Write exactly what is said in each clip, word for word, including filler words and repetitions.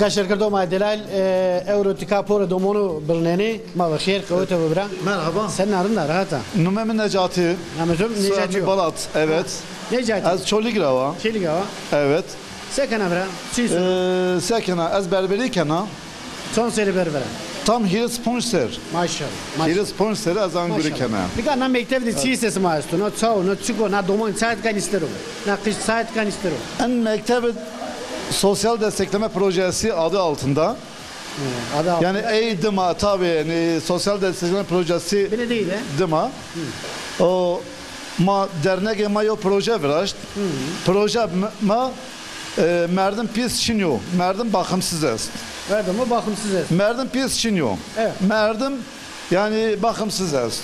Ka şêrkerdo ma delal, e, ewro ti ka porê domonu birnenê, ma ve xêr, qewete bi bira. Merhaba. Sen na rind a, rehat a? Nume mi Necati. Name to Necati yo. Soyad mi Balat, evet. Necati. Ez Çolîg ra wa. Çolîg ra wa. Evet. Se kena bira? Çi îson? Ee, se kena, ez berberî kena. Çond serî berber a? Tam hîris ponc ser. Maşallah, maşallah. Hîris ponc ser ez an gurî kena. Nika na mekteb de çi îsê sima esto? Na çawo, na çik o, na doman çayet kan îstero? Na qij çayet kan îstero? En mekteb sosyal destekleme projesi adı altında. Hı, adı altında. Yani ey dima tabii, yani sosyal destekleme projesi dima. O ma dernegê ma yo proje viraşt. Proje ma, e, merdim pîs çin yo. Merdim bakımsız est. Merdim o bakımsız est. Merdim pîs çin yo. Evet. Merdim yani bakımsız est.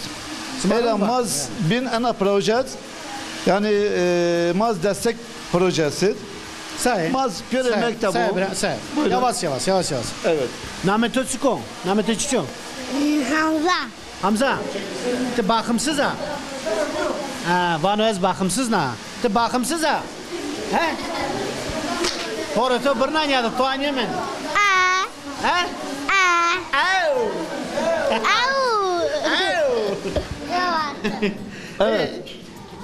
Ela maz bin ena projet yani, e, maz destek projesi. Say. Maz göre mektebo. Say, bira, say. Buyurun. Yavaş yavaş, yavaş yavaş. Evet. Name to çik o? Name to çiço? Hamza. Hamza, ti baximsiz a? Ha, vano ez baximsiz na. Ti baximsiz a? He? Horo to birna nîya de, to anîye mend. A. He? A. Ew. Ew. Ew. Evet.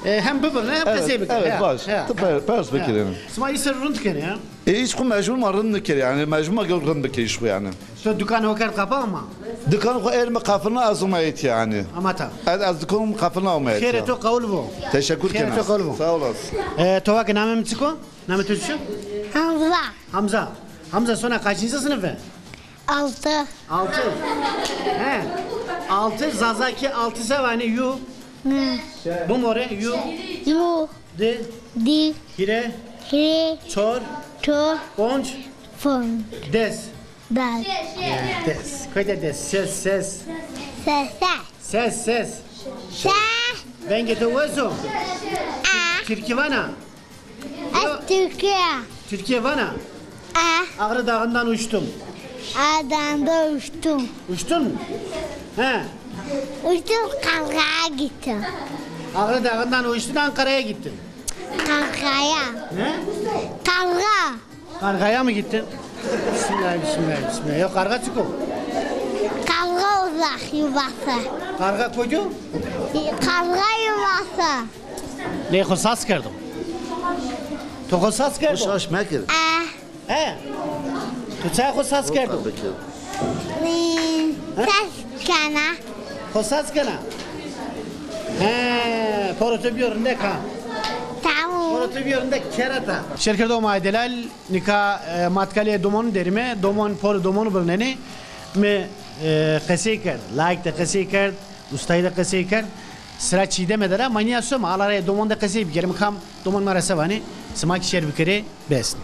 E, hem bibirne hem qesey bikir. Evet, baş. Ti per-, pers bikir yanî. Sima î ser rind kenê ya. E, hiç ku mecbur ma rind nikir yanî. Mecbur ma rind bikir iş ku yanî. To dukan ho kerd qapa ama? Dukan xo erme qafilna ez umayet yanî. Ama ta. Ez, ez dukan qafilna umayet. Xêrê to qewul bo. Teşekkür kena. Xêrê to qewul bo. Sağ olasın. E, to vake name mi çik o? Name to çi? Hamza. Hamza. Hamza sona kaçıncı sınıfı? Altı. Altı. He. Altı, Zazaki altı se vanê? Yu. Ne? Bimore, yu. Yu. Di. Di. Hîre. Hîre. Çor. Çor. Ponc. Ponc. Des. Des. Des. Koyde des. Ses, ses. Ses, ses. Ses, ses. Ses. Vengê to wes o? A. Tirkî vana? Ez Tirkî ya. Tirkîye vana? A. Ağrı Dağı'ndan uçtum. Ağrı Dağı'ndan uçtum. Uçtun mu? He. Uçtum, Kargı'ya gittim. Ağrı Dağı'ndan uçtun, Ankara'ya gittin. Kargı'ya. Ne? Kargı. Kargı'ya mı gittin? Bismillah, bismillah, bismillah. Yok, karga çik o? Karga uzak yuvası. Karga koca? Karga yuvası. Lê xo sas kerdo. To xo sas kerdo? Xo sas mekir. E. He? To çay xo sas kerdo? Sas kena. Xo sas kena? He, poro to biyo rindek ha. Tamam. Poro to biyo rindek kereta. Şêrkerdo ma delal, nika, e, matkalê domon derime, domon, poro domonu birnenê. Mi, e, qesey kerd, layik de qesey kerd. Ustayî de qesey kerd. Sira Çîdeme der a, ma nîya soma, ala raya domon de qesey bikerîme, kam domon ma ra se vanê, sima kî şêr bikerê, bes.